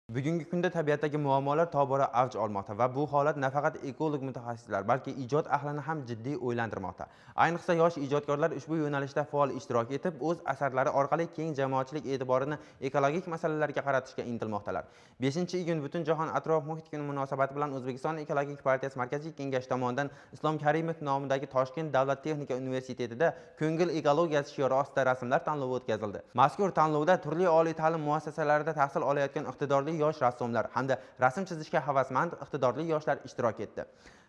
Bugungi kunda tabiatdagi muammolar tobora avj olmoqda va bu holat nafaqat ekolog mutaxassislar, balki ijod ahlini ham jiddiy o'ylantirmoqda. Ayniqsa yosh ijodkorlar ushbu yo'nalishda faol ishtirok etib, o'z asarlari orqali keng jamoatchilik e'tiborini ekologik masalalarga qaratishga intilmoqdalar. 5-iyun Butunjahon atrof muhit kuni munosabati bilan O'zbekiston ekologik partiyasi markaziy kengashi tomonidan Islom Karimov nomidagi Toshkent davlat texnika universitetida "Ko'ngil ekologiyasi" shiori ostida rasmlar tanlovi o'tkazildi. Mazkur tanlovda turli oliy ta'lim muassasalarida tahsil olayotgan iqtidorli yosh rassomlar hamda rasm chizishga havasmand iqtidorli yoshlar ishtirok etdi.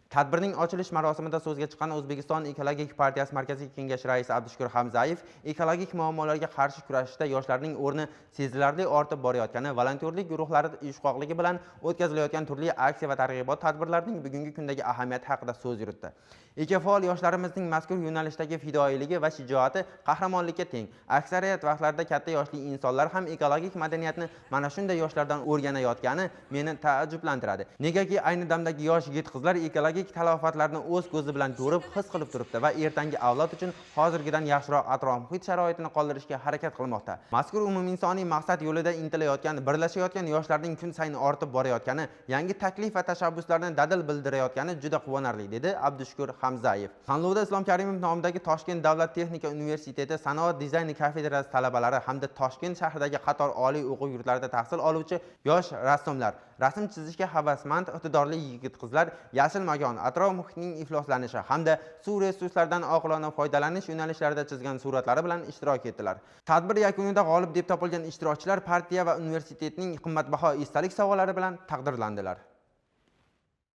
Tadbirning ochilish marosimida so'zga chiqqan O'zbekiston ekologik partiyasi markaziy kengashi raisi Abdushukur Hamzayev ekologik muammolarga qarshi kurashishda yoshlarning o'rni sezilarli ortib borayotgani, volontyorlik guruhlari uyushqoqligi bilan o'tkazilayotgan turli aksiya va targ'ibot tadbirlarining bugungi kundagi ahamiyati haqida so'z yuritdi. Ekofaol yoshlarimizning mazkur yo'nalishdagi fidoyiligi va shijoati qahramonlikka teng. Aksariyat vaqtlarda katta yoshli insonlar ham ekologik madaniyatni mana shunday yoshlardan o'rganayotgani meni taajjublantiradi. Negaki ayni damdagi yosh yigit-qizlar ekologik talofatlarni o'z ko'zi bilan ko'rib, his qilib turibdi va ertangi avlod uchun hozirgidan yaxshiroq atrof-muhit sharoitini qoldirishga harakat qilmoqda. Mazkur umuminsoniy maqsad yo'lida intilayotgan, birlashayotgan yoshlarning kun sayin ortib borayotgani, yangi taklif va tashabbuslarni dadil bildirayotgani juda quvonarli, dedi Abdushukur Hamzayev. Tanlovda Islom Karimov nomidagi Toshkent davlat texnika universiteti sanoat dizayni kafedrasi talabalari hamda Toshkent shahridagi qator oliy o'quv yurtlarida tahsil oluvchi yosh rassomlar, rasm chizishga havasmand iqtidorli yigit-qizlar yashil makon, atrof muhitning ifloslanishi hamda suv resurslaridan oqilona foydalanish yo'nalishlarida chizgan suratlari bilan ishtirok etdilar. Tadbir yakunida g'olib deb topilgan ishtirokchilar partiya va universitetning qimmatbaho esdalik sovg'alari bilan taqdirlandilar.